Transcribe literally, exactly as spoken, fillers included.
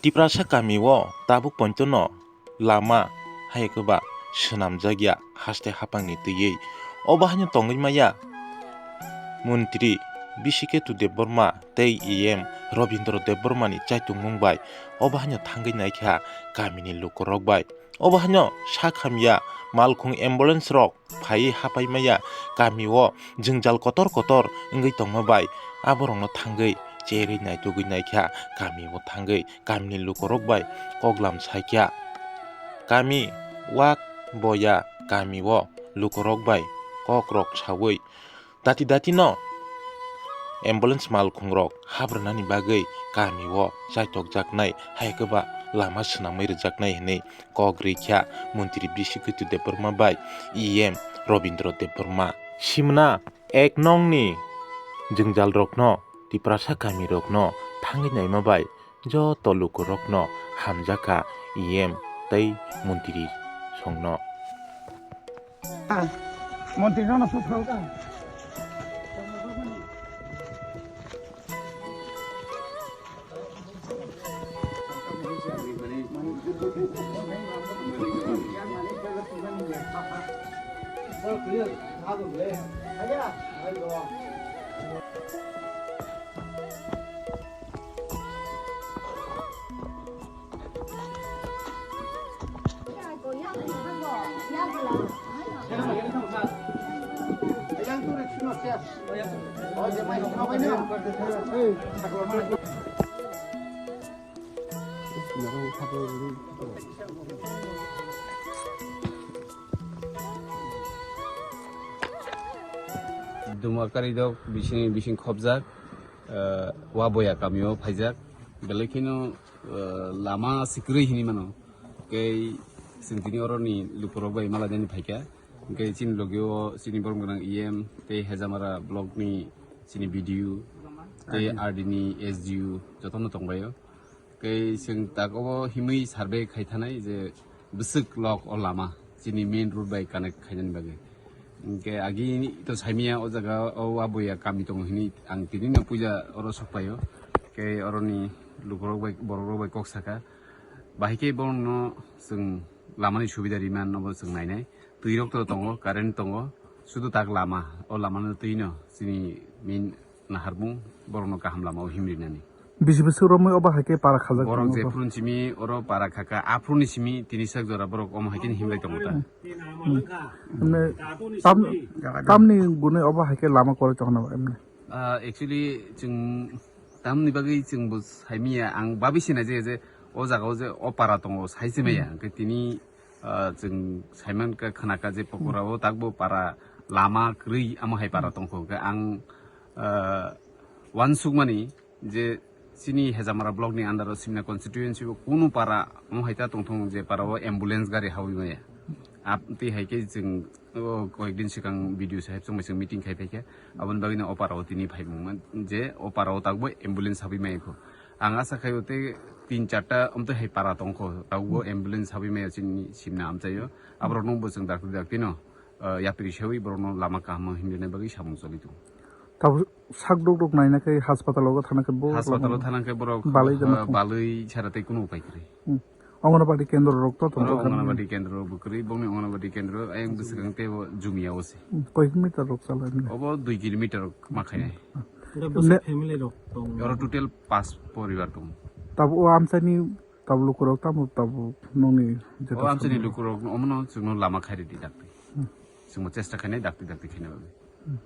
Tiprasa kami o tabuk poito no lama hai khe ba swnamjak ya haste hapang ni twiwi. Obo haino tongwi maya Montri Bisiketu Debbarma tei E M Robindra Debbarma ni chaitungmung bai obo haino thangwi naikha kami ni lukurok bai. Obo haino sak hamya malkhung ambulance rok phaiwi hapai maya kami o jwngjal kotor kotor wngwi tongma bai aborok no thangwi cherwi naitugwi naikha kami o thangwi kami ni lukurok bai koklam saikha. Kami wak boya kami o lukurok bai kok rok sawi dati dati no ambulance malkhung rok habrwnani bagwi kami o chaitokjaknai hai khe ba lama swnamwi rwjaknai hinwi kok rikha Montri Bisiketu Debbarma bai E M Robindra Debbarma. Simna ek nong ni jwngjal rok no Tiprasa kami rok no thangwi naima bai joto lukurokno hamjakha E M tei montri songno. Montri no no suk kha. Dumarkari dok bising bising khopjak, eh, Waboya kamio phaijak, belai kheno, eh, lama sikrwi hinwi mano. Kei chwng tini oroni lukurok bai malaidani phaikha. Hwnkhe chini logio chini borom gwnang E M tei Hejamara block ni chini B D O tei R D ni S D O jotono tongbaio. Kei chwng tak obo himwi survey khai thanai je bwswk lok o lama chini main road bai connect khainani bagwi. Hwnkhe agi to saimanya o jaga o Waboya kami tongo hinwi ang tini no puila oro sokpaio. Kei oroni lukurok bai, borokrok bai kok saka. Bahai khe borokno chwng lamani subida rima no bo chwng nainai. Twi rok to tongo, current tongo, sudu tak lama, o lama no twi no chini main naharmung borok no kaham lama o himri nani. Bisi bwswk romwi obo hai khe para khajak tongo. Borok jephru ni simi oro para khaka, aphru ni simi tini sak jora borok omo hai khe himlai tongo ta. Hmm. Emne tam, tamni gune obo hai khe lama kwrwi tongna emne. Ah, actually, chwng tamni bagwi chwngbo saimanya, ang babi sina je, je o jaga o je o para tongo, sai se maya. Hmm. Hwnkhe tini, ah, chwng saiman kha, khna kha je pokora o takbo para lama kwrwi, amo hai para tongkho. Hwnkhe ang, ah, uansukmani je chini Hejamara block ni under o Simna constituency o kunu para omo hai ta tongthung je para o ambulance gari hawi maya. Ap-, tei hai khe chwng o koyekdin swkang B D O saheb chwng bai chwng meeting khai phaikha, aboni bagwino o para o tini phaimung man je o para o takbo ambulance habwi maya kho. Ang asa khai o tei tin charta omtwi hai para tongkho, takbo ambulance habwi maya chini Simna amchaio. Aborokno bo chwng dakti daktino, ah, yapri sewi borokno lama kaham himlina bagwi samung choli tongo. Tabuk sak duk duk naina khe hospital o thana khe bo Hospital o thana khe borok, balai jana ah, kho. Balai sara tei kunu upai kwrwi. Hmm. Anganwadi kendro rok to tongo. Oro Anganwadi kendro bo kwrwi, bongni Anganwadi kendro ayang bwswkang tei bo Jumia o se. Hmm. Koi kilometer rok chala emne? Obo dui kilometer rok ma khainai. Oro bwswk family rok tongo? Oro total pas poribar tongo. Tabuk o amchaini tabuk lukurok tamo tabuk nongni jeto. O amchaini lukurok omono chwngno lama khairidi dakti. Hmm. Chwngbo chesta khainai dakti dakti khaina bagwi. Hmm.